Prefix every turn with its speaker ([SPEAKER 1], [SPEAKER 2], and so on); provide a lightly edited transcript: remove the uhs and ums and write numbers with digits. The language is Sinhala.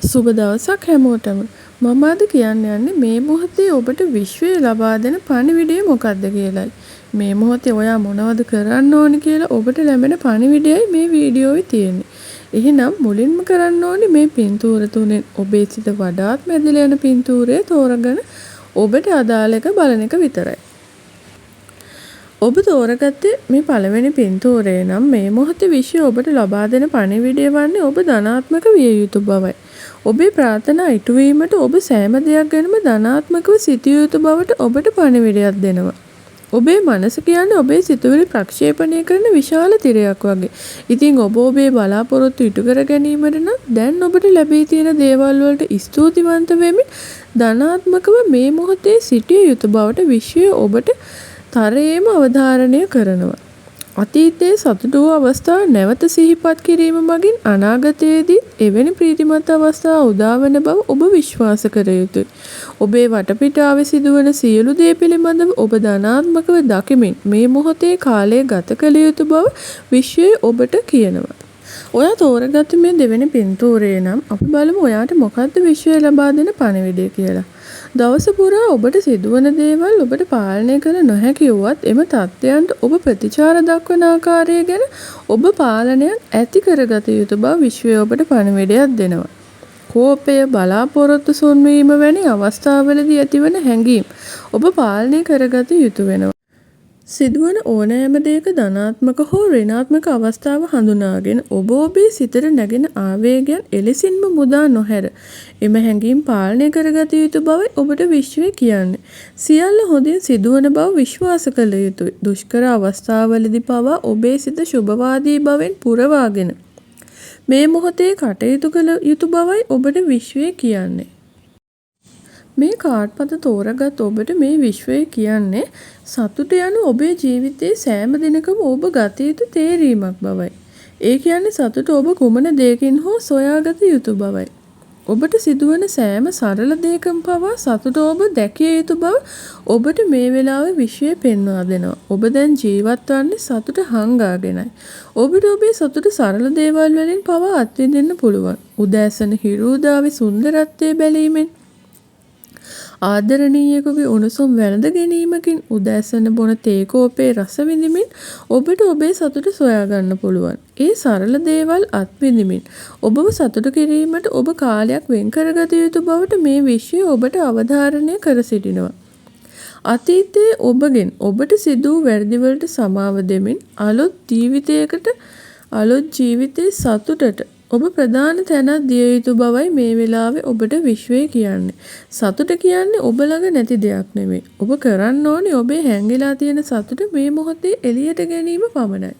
[SPEAKER 1] සුබ දවසක් හැමෝටම. මම අද කියන්න යන්නේ මේ මොහොතේ ඔබට විශ්වය ලබා දෙන පණිවිඩය මොකක්ද කියලයි. මේ මොහොතේ ඔයා මොනවද කරන්න ඕනි කියලා ඔබට ලැබෙන පණිවිඩයයි මේ වීඩියෝවේ තියෙන්නේ. එහෙනම් මුලින්ම කරන්න ඕනි මේ පින්තූර තුනෙන් ඔබේ සිත වඩාත් මැදිලා යන පින්තූරය තෝරගෙන ඔබට අදාළ එක බලන එක විතරයි. ඔබ තෝරගත්තේ මේ පළවෙනි පින්තූරය නම් මේ මොහොතේ විශ්වය ඔබට ලබා දෙන පණිවිඩය වන්නේ ඔබ ධනාත්මක විය යුතු බවයි. ඔබේ ප්‍රාර්ථනා ඉටුවීමට ඔබ සෑම දෙයක් ගැනම ධනාත්මකව සිතිය යුතු බවට ඔබට පණිවිඩයක් දෙනවා. ඔබේ මනස කියන්නේ ඔබේ සිතුවිලි ප්‍රක්ෂේපණය කරන විශාල තිරයක් වගේ. ඉතින් ඔබ ඔබේ බලාපොරොත්තු ඉටු කර ගැනීමට නම් දැන් ඔබට ලැබී තියෙන දේවල් වලට ස්තුතිවන්ත වෙමින් ධනාත්මකව මේ මොහොතේ සිටිය යුතු බවට විශ්වය ඔබට තරයේම අවධාරණය කරනවා. අතීතයේ සතුටු වූ අවස්ථා නැවත සිහිපත් කිරීම මගින් අනාගතයේදීත් එවැනි ප්‍රීතිමත් අවස්ථා උදාවන බව ඔබ විශ්වාස කර යුතුයි. ඔබේ වටපිටාවේ සිදුවන සියලු දේ පිළිබඳව ඔබ ධනාත්මකව දකිමින් මේ මොහොතේ කාලය ගත කළ යුතු බව විශ්වය ඔබට කියනවා. ඔයා තෝරගත්තු මේ දෙවෙනි පින්තූරය නම් අපි බලමු ඔයාට මොකද්ද විශ්වය ලබා දෙන පණිවිඩය කියලා. දවස පුරා ඔබට සිදුවන දේවල් ඔබට පාලනය කළ නොහැකි වුවත් එම තත්ත්වයන්ට ඔබ ප්‍රතිචාර දක්වන ආකාරය ගැන ඔබ පාලනයක් ඇති කරගත යුතු බව විශ්වය ඔබට පණිවිඩයක් දෙනවා. කෝපය, බලාපොරොත්තු සුන්වීම වැනි අවස්ථාවලදී ඇතිවන හැඟීම් ඔබ පාලනය කරගත යුතු වෙනවා. සිදුවන ඕනෑම දෙයක ධනාත්මක හෝ ඍණාත්මක අවස්ථාව හඳුනාගෙන ඔබ ඔබේ සිතට නැගෙන ආවේගයන් එලෙසින්ම මුදා නොහැර එම හැඟීම් පාලනය කරගත යුතු බවයි ඔබට විශ්වය කියන්නේ. සියල්ල හොඳින් සිදුවන බව විශ්වාස කළ යුතුයි. දුෂ්කර අවස්ථාවලදී පවා ඔබේ සිත ශුභවාදී බවෙන් පුරවාගෙන මේ මොහොතේ කටයුතු කළ යුතු බවයි ඔබට විශ්වය කියන්නේ. මේ කාඩ් පත තෝරගත් ඔබට මේ විශ්වය කියන්නේ සතුට යනු ඔබේ ජීවිතයේ සෑම දිනකම ඔබ ගත යුතු තේරීමක් බවයි. ඒ කියන්නේ සතුට ඔබ කුමන දෙයකින් හෝ සොයාගත යුතු බවයි. ඔබට සිදුවන සෑම සරල දෙයකම පවා සතුට ඔබ දැකිය යුතු බව ඔබට මේ වෙලාවේ විශ්වය පෙන්වා දෙනවා. ඔබ දැන් ජීවත් වන්නේ සතුට හංගාගෙනයි. ඔබට ඔබේ සතුට සරල දේවල් වලින් පවා අත්විඳින්න පුළුවන්. උදෑසන හිරු උදාවේ සුන්දරත්වය බැලීමෙන්, ආදරණීයයෙකුගේ උණුසුම් වැළඳ ගැනීමකින්, උදෑසන බොන තේ කෝපයේ රස විඳිමින් ඔබට ඔබේ සතුට සොයා ගන්න පුළුවන්. ඒ සරල දේවල් අත්විඳිමින් ඔබව සතුටු කිරීමට ඔබ කාලයක් වෙන් කරගත යුතු බවට මේ විශ්වය ඔබට අවධාරණය කර සිටිනවා. අතීතයේ ඔබගෙන් ඔබට සිදු වූ වැරදිවලට සමාව දෙමින් අලුත් ජීවිතයකට අලුත් ජීවිතයේ සතුටට ඔබ ප්‍රධාන තැනක් දිය යුතු බවයි මේ වෙලාවේ ඔබට විශ්වය කියන්නේ. සතුට කියන්නේ ඔබ ළඟ නැති දෙයක් නෙමෙයි. ඔබ කරන්න ඕනේ ඔබේ හැංගිලා තියෙන සතුට මේ මොහොතේ එළියට ගැනීම පමණයි.